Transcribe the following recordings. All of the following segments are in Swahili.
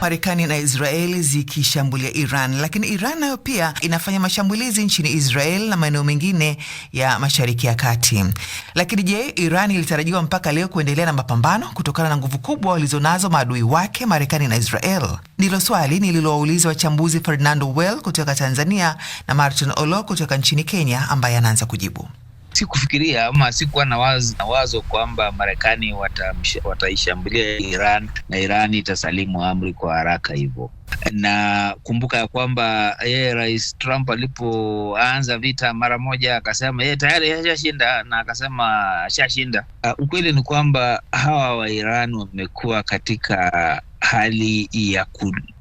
Marekani na Israeli zikishambulia Iran, lakini Iran nayo pia inafanya mashambulizi nchini Israel na maeneo mengine ya Mashariki ya Kati. Lakini je, Iran ilitarajiwa mpaka leo kuendelea na mapambano kutokana na nguvu kubwa walizonazo maadui wake Marekani na Israel? Ndilo swali nililowauliza wachambuzi Fernando Well kutoka Tanzania na Martin Olo kutoka nchini Kenya, ambaye anaanza kujibu. Sikufikiria ama sikuwa na wazo kwamba Marekani wataishambulia Iran na Iran itasalimu amri kwa haraka hivyo. Na kumbuka ya kwamba yeye Rais Trump alipoanza vita mara moja akasema yeye tayari ashashinda, na akasema ashashinda. Ukweli ni kwamba hawa wa Iran wamekuwa katika hali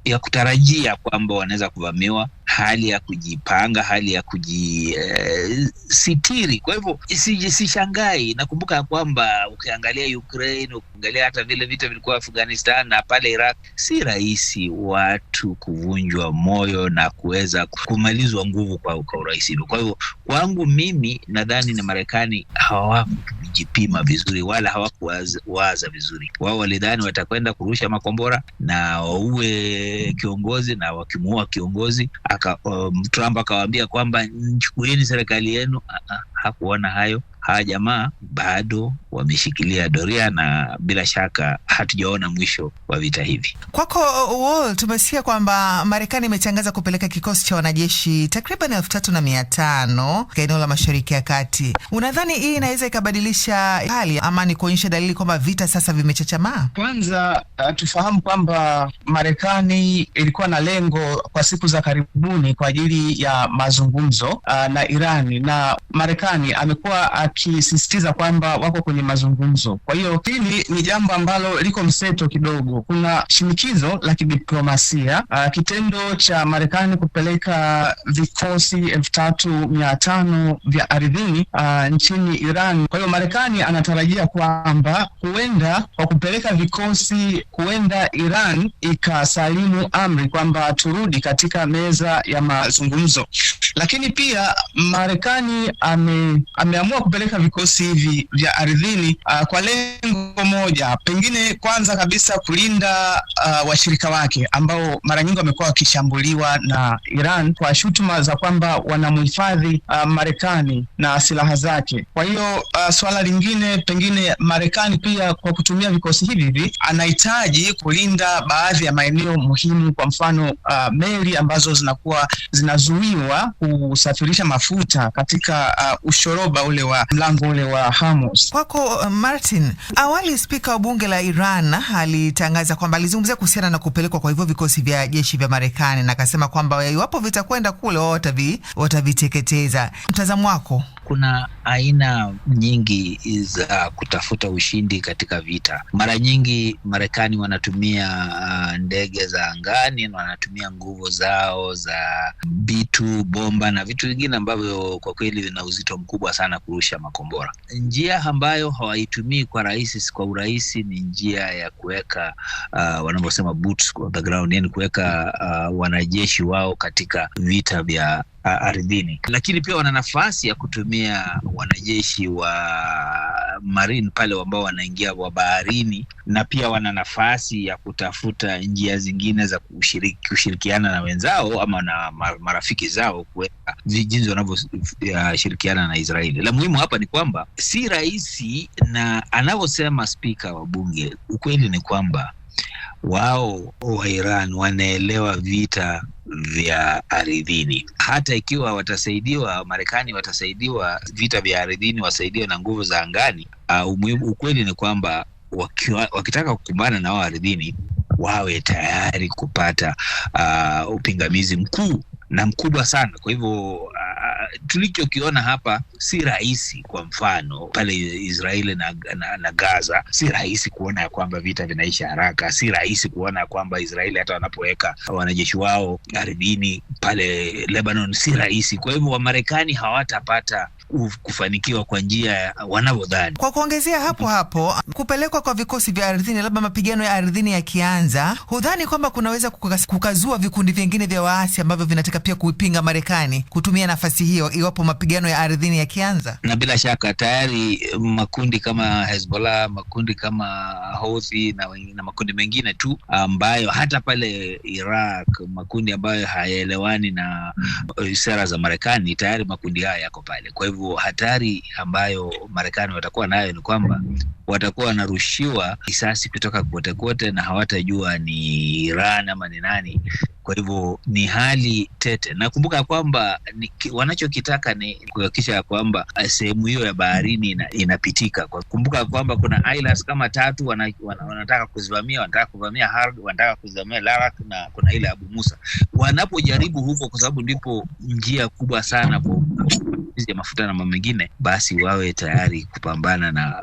ya kutarajia kwamba wanaweza kuvamiwa, hali ya kujipanga, hali ya kujisitiri. Kwa hivyo sishangai. Nakumbuka ya kwamba ukiangalia Ukraine, ukiangalia hata vile vita vilikuwa Afghanistan na pale Iraq, si rahisi watu kuvunjwa moyo na kuweza kumalizwa nguvu kwa urahisi. Kwa hivyo kwangu mimi nadhani na Marekani hawakujipima vizuri wala hawakuwaza vizuri. Wao walidhani watakwenda kurusha makombora na waue kiongozi, na wakimuua kiongozi Trump akawaambia kwamba chukueni serikali yenu. Hakuona hayo. Hawa jamaa bado wameshikilia doria na bila shaka hatujaona mwisho wa vita hivi. Kwako Wall, tumesikia kwamba Marekani imetangaza kupeleka kikosi cha wanajeshi takriban 3,500 katika eneo la Mashariki ya Kati. Unadhani hii inaweza ikabadilisha hali ama ni kuonyesha dalili kwamba vita sasa vimechachamaa? Kwanza tufahamu kwamba Marekani ilikuwa na lengo kwa siku za karibuni kwa ajili ya mazungumzo na Irani, na Marekani amekuwa akisisitiza kwamba wako kwenye mazungumzo. Kwa hiyo hili ni jambo ambalo liko mseto kidogo. Kuna shinikizo la kidiplomasia. Kitendo cha Marekani kupeleka vikosi 3,500 vya ardhini nchini Iran. Kwa hiyo Marekani anatarajia kwamba huenda kwa kupeleka vikosi, huenda Iran ikasalimu amri kwamba turudi katika meza ya mazungumzo. Lakini pia Marekani ameamua kupeleka vikosi hivi vya ardhini kwa lengo moja, pengine kwanza kabisa kulinda washirika wake ambao mara nyingi wamekuwa wakishambuliwa na Iran kwa shutuma za kwamba wanamhifadhi Marekani na silaha zake. Kwa hiyo swala lingine pengine Marekani pia kwa kutumia vikosi hivi hivi anahitaji kulinda baadhi ya maeneo muhimu, kwa mfano meli ambazo zinakuwa zinazuiwa kusafirisha mafuta katika ushoroba ule wa mlango ule wa Hormuz. Kwako Martin, awali spika wa bunge la Iran alitangaza kwamba alizungumzia kuhusiana na kupelekwa kwa hivyo vikosi vya jeshi vya Marekani na akasema kwamba iwapo vitakwenda kule wao wataviteketeza. Mtazamo wako? Kuna aina nyingi za kutafuta ushindi katika vita. Mara nyingi Marekani wanatumia ndege za angani na wanatumia nguvu zao za bitu, bomba na vitu vingine ambavyo kwa kweli vina uzito mkubwa sana kurusha makombora. Njia ambayo hawaitumii kwa urahisi ni njia ya kuweka wanavyosema boots on the ground, yani kuweka wanajeshi wao katika vita vya ardhini. Lakini pia wana nafasi ya kutumia wanajeshi wa marine pale ambao wanaingia wa baharini, na pia wana nafasi ya kutafuta njia zingine za kushirikiana na wenzao ama na marafiki zao kuweka jinsi wanavyoshirikiana na Israeli. La muhimu hapa ni kwamba si rahisi, na anavyosema spika wa bunge, ukweli ni kwamba wao wa Iran wanaelewa vita vya ardhini. Hata ikiwa watasaidiwa, Marekani watasaidiwa vita vya ardhini, wasaidiwe na nguvu za angani, ukweli ni kwamba wakitaka kukumbana na wao ardhini, wawe tayari kupata upingamizi mkuu na mkubwa sana. Kwa hivyo tulichokiona hapa si rahisi. Kwa mfano pale Israeli na Gaza, si rahisi kuona kwamba vita vinaisha haraka. Si rahisi kuona kwamba Israeli hata wanapoweka wanajeshi wao ardhini pale Lebanon, si rahisi. Kwa hivyo Wamarekani hawatapata kufanikiwa kwa njia wanavyodhani. Kwa kuongezea hapo hapo, kupelekwa kwa vikosi vya ardhini, labda mapigano ya ardhini yakianza, hudhani kwamba kunaweza kukazua vikundi vingine vya waasi ambavyo vinataka pia kuipinga Marekani kutumia nafasi hiyo iwapo mapigano ya ardhini yakianza? Na bila shaka tayari makundi kama Hezbollah, makundi kama Houthi na makundi mengine tu ambayo hata pale Iraq, makundi ambayo hayaelewani na sera za Marekani, tayari makundi haya yako pale. Kwa hivyo hatari ambayo Marekani watakuwa nayo ni kwamba watakuwa wanarushiwa risasi kutoka kote kote na hawatajua ni Iran ama ni nani. Kwa hivyo ni hali tete. Nakumbuka kwamba wanachokitaka ni kuhakikisha ya kwamba sehemu hiyo ya baharini inapitika. Kumbuka kwamba kuna islands kama tatu wanataka kuzivamia, wanataka kuvamia Harg, wanataka kuzivamia Larak na kuna ile Abu Musa. Wanapojaribu huko, kwa sababu ndipo njia kubwa sana kwa ya mafuta na mambo mengine, basi wawe tayari kupambana na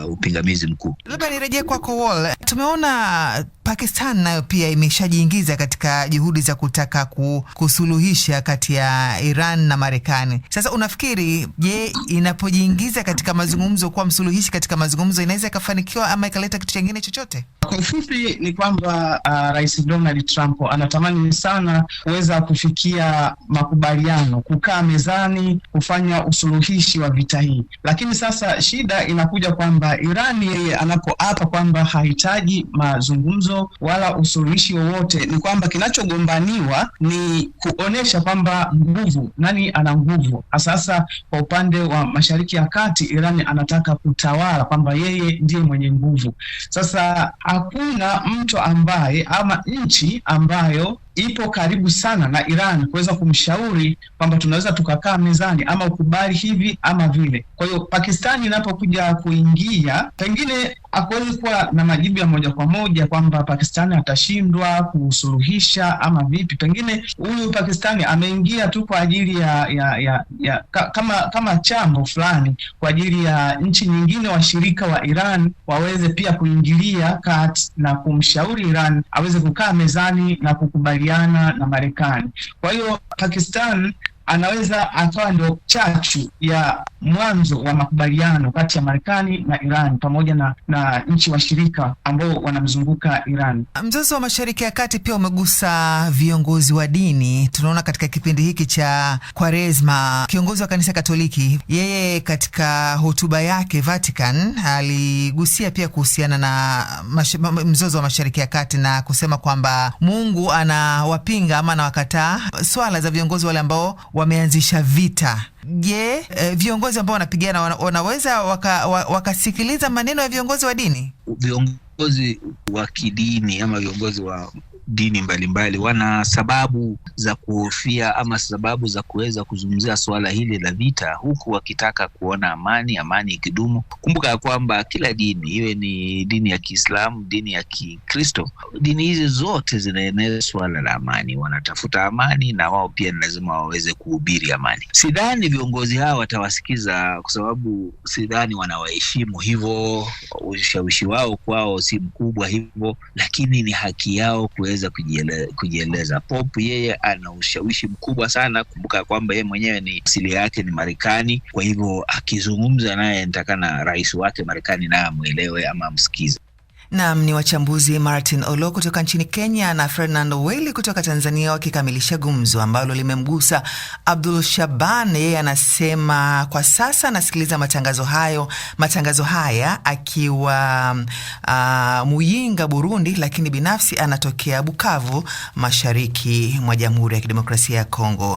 upingamizi mkuu. Labda nirejee kwako Wall. Tumeona Pakistan nayo pia imeshajiingiza katika juhudi za kutaka kusuluhisha kati ya Iran na Marekani. Sasa unafikiri, je, inapojiingiza katika mazungumzo kuwa msuluhishi katika mazungumzo inaweza ikafanikiwa ama ikaleta kitu chengine chochote? Kwa ufupi ni kwamba Rais Donald Trump anatamani sana kuweza kufikia makubaliano, kukaa mezani, kufanya usuluhishi wa vita hii, lakini sasa shida inakuja kwamba Iran yeye anapoapa kwamba hahitaji mazungumzo wala usuluhishi wowote, ni kwamba kinachogombaniwa ni kuonesha kwamba nguvu, nani ana nguvu. Sasa kwa upande wa Mashariki ya Kati, Iran anataka kutawala kwamba yeye ndiye mwenye nguvu. Sasa hakuna mtu ambaye ama nchi ambayo ipo karibu sana na Iran kuweza kumshauri kwamba tunaweza tukakaa mezani ama ukubali hivi ama vile. Kwa hiyo Pakistani inapokuja kuingia, pengine hakuwezi kuwa na majibu ya moja kwa moja kwamba Pakistani atashindwa kusuluhisha ama vipi. Pengine huyu Pakistani ameingia tu kwa ajili ya kama chambo fulani kwa ajili ya nchi nyingine washirika wa Iran waweze pia kuingilia kati na kumshauri Iran aweze kukaa mezani na kukubaliana na Marekani. Kwa hiyo Pakistan anaweza akawa ndio chachu ya mwanzo wa makubaliano kati ya Marekani na Iran pamoja na nchi washirika ambao wanamzunguka Iran. Mzozo wa Mashariki ya Kati pia umegusa viongozi wa dini. Tunaona katika kipindi hiki cha Kwaresma, kiongozi wa kanisa Katoliki, yeye katika hotuba yake Vatican aligusia pia kuhusiana na mzozo wa Mashariki ya Kati na kusema kwamba Mungu anawapinga ama anawakataa swala za viongozi wale ambao wameanzisha vita. Je, viongozi ambao wanapigana wanaweza wakasikiliza maneno ya viongozi wa dini? Viongozi wa kidini ama viongozi wa dini mbalimbali wana sababu za kuhofia ama sababu za kuweza kuzungumzia suala hili la vita, huku wakitaka kuona amani, amani ikidumu. Kumbuka ya kwamba kila dini, iwe ni dini ya Kiislamu, dini ya Kikristo, dini hizi zote zinaeneza suala la amani, wanatafuta amani na wao pia ni lazima waweze kuhubiri amani. Sidhani viongozi hawa watawasikiza, kwa sababu sidhani wanawaheshimu hivyo, ushawishi wao kwao si mkubwa hivyo, lakini ni haki yao kuweza kujieleza. Pope yeye ana ushawishi mkubwa sana. Kumbuka kwamba yeye mwenyewe ni asili yake ni Marekani, kwa hivyo akizungumza naye nitakana rais wake Marekani naye amwelewe ama amsikize. Naam, ni wachambuzi Martin Olo kutoka nchini Kenya na Fernando Weli kutoka Tanzania wakikamilisha gumzo ambalo limemgusa Abdul Shaban. Yeye anasema kwa sasa anasikiliza matangazo haya akiwa Muyinga, Burundi, lakini binafsi anatokea Bukavu, mashariki mwa Jamhuri ya Kidemokrasia ya Kongo.